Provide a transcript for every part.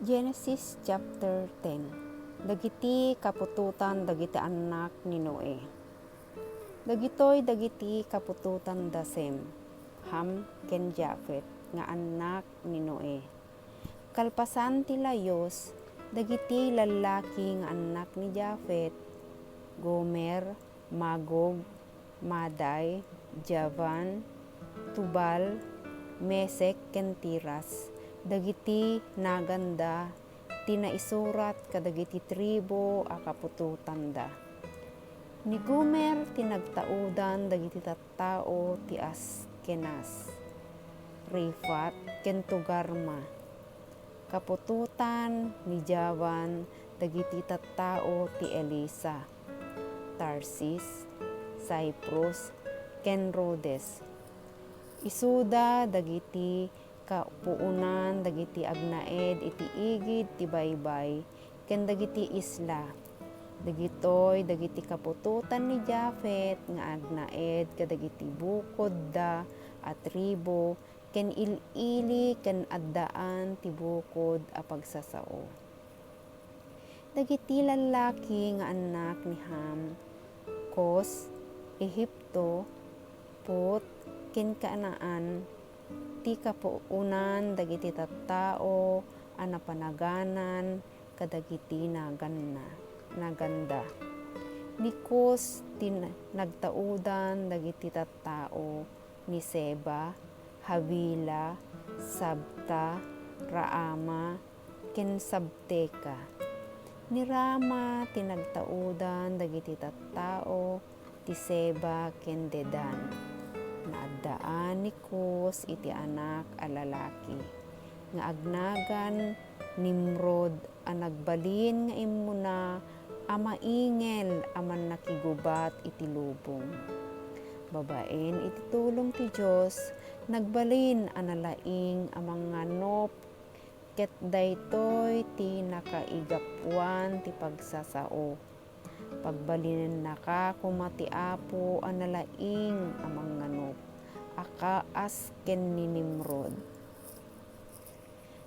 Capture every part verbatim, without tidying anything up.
Genesis chapter ten. Dagiti kaputotan dagiti annak ni Noe. Dagitoy dagiti kaputotan da Sem, Ham, ken Jafet nga annak ni Noe. Kalpasan ti layus, dagiti lallaki nga annak ni Jafet, Gomer, Magog, Madai, Javan, Tubal, Mesek, ken Tiras, dagiti naganda ti naisurat kadagiti tribu a kaputotanda. Ni Gomer ti nagtaudan dagiti tattao ti Askenaz, Rifat, ken Togarma. Kaputotan ni Javan dagiti tattao ti Elisa, Tarsis, Cyprus, ken Rhodes. Isuda dagiti kapuonan dagiti agnaed iti igid ti baybay ken dagiti isla. Dagitoy dagiti kaputotan ni Jafet nga agnaed kadagiti bukodda a tribu ken il-ili ken addaan ti bukod a pagsasao. Dagiti lallaki nga annak ni Ham, Cus, Egipto, Put, ken Canaan, ti kapuonan dagiti tattao a napanaganan kadagiti naganna, naganda. Ni Cus ti na-, nagtaudan dagiti tattao ni Seba, Havila, Sabta, Raama, ken Sabteka. Ni Raama ti nagtaudan dagiti tattao ti Seba ken Dedan. Naaddaan ni Cus iti anak a lalaki nga agnagan Nimrod a nagbalin nga immuna a maingel a mannakigubat iti lubong. Babaen iti tulong ti Dios, nagbalin a nalaing a manganup, ket daytoy ti nakaigapuan ti pagsasao. Pagbalinennaka koma ti Apo a nalaing a manganup, a kaas ken ni Nimrod.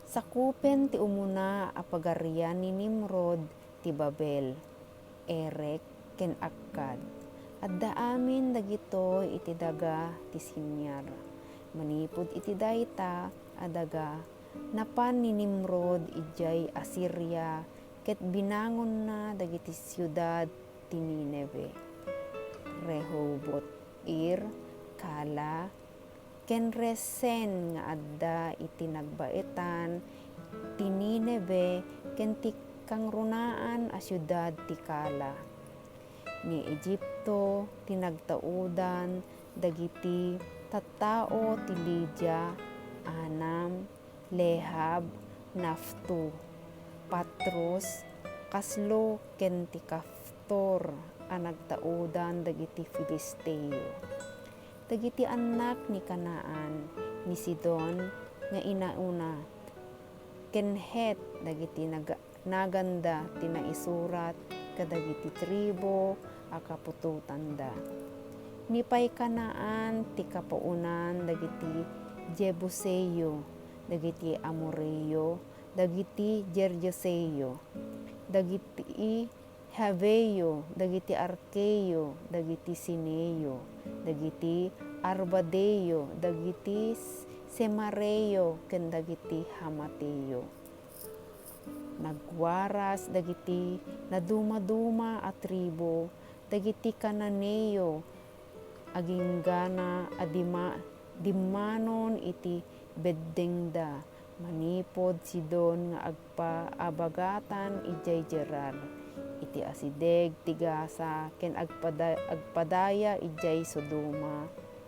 Sakupen ti umuna a pagarian ni Nimrod ti Babel, Erek, ken Akkad. Adda amin dagitoy iti daga ti Sinear. Manipud iti dayta a daga, napan ni Nimrod idiay Asiria ket binangonna dagiti siudad ti Nineve, Rehobot-Ir, Kala, ken Resen nga adda iti nagbaetan ti Nineve ken ti kangrunaan a siudad ti Kala. Ni Egipto ti nagtaudan dagiti tattao ti Lidia, Anam, Lehab, Naftu, Patros, Kaslu, ken ti Kaftor a nagtaudan dagiti Filisteo. Dagiti annak ni Canaan, ni Sidon nga inauna, ken Het, dagiti naga-, naganda ti naisurat kadagiti tribu a kaputotanda. Ni pay Canaan ti kapuonan dagiti Jebuseo, dagiti Amoreo, dagiti Girgaseo, dagiti Heveo, dagiti Arkeo, dagiti Sineo, dagiti Arvadeo, dagiti Semareo, ken dagiti Hamateo. Nagwaras dagiti nadumaduma a tribu dagiti Cananeo, aginggana a dima-, dimmanon iti beddengda, manipud Sidon nga agpaabagatan idiay Gerar, iti asideg ti Gaza, ken agpada-, agpadaya idiay Sodoma,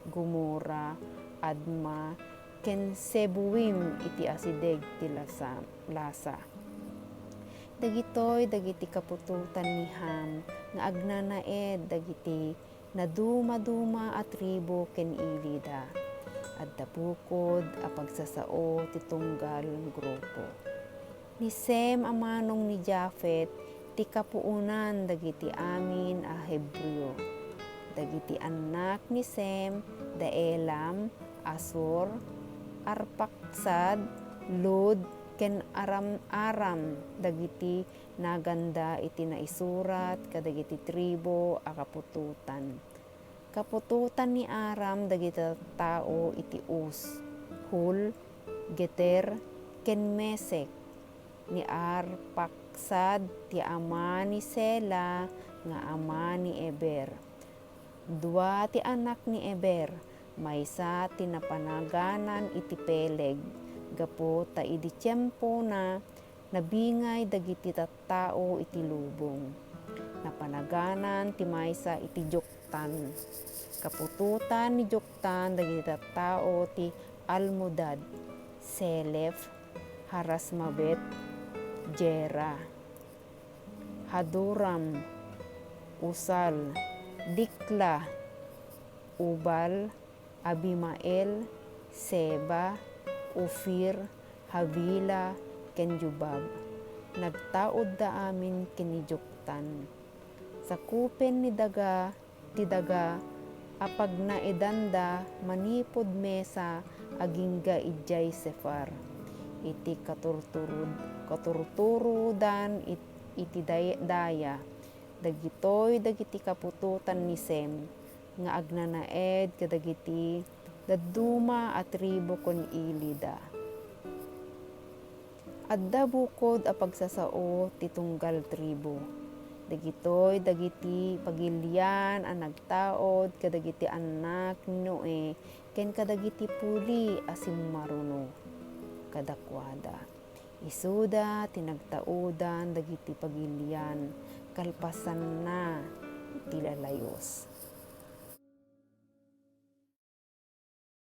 Gomorra, Adma, ken Zeboim iti asideg ti Lasa-, Lasa. Dagitoy dagiti kaputotan ni Ham nga agnanaed dagiti nadumaduma a tribu ken ilida. Adda bukod a pagsasao ti tunggal grupo. Ni Sem a manong ni Jafet ti kapuonan dagiti amin a Hebreo. Dagiti annak ni Sem da Elam, Asur, Arpaksad, Lud, ken Aram-aram dagiti naganda iti naisurat kadagiti tribu a kaputotan. Kaputotan ni Aram dagiti tattao iti Uz, Hul, Geter, ken Mesek. Ni Arpaksad ti ama ni Sela nga ama ni Eber. Dua ti anak ni Eber, maysa ti napanaganan iti Peleg, gapu ta idi tiempona, nabingay dagiti tattao iti lubong. Napanaganan ti maysa iti Joktan. Kaputotan ni Joktan dagiti tattao ti Almodad, Selef, Harasmabet, Jera, Haduram, Usal, Dikla, Ubal, Abimael, Seba, Ofir, Havila, ken Jobab. Nagtaudda amin ken ni Joktan. Sakupen ni daga ti daga a pagnaedanda manipud Mesa agingga idiay Sefar, iti katurturod-, katurturodan it-, iti day-, daya. Dagitoy dagiti kaputotan ni Sem nga agnanaed kadagiti dadduma a tribu ken ilida. Adda bukod a pagsasao ti tunggal tribu. Dagitoy dagiti pagilian a nagtaud kadagiti annak ni Noe ken kadagiti puli a simmaruno kadakuada. Isuda ti nagtaudan dagiti pagilian kalpasanna ti lalayus.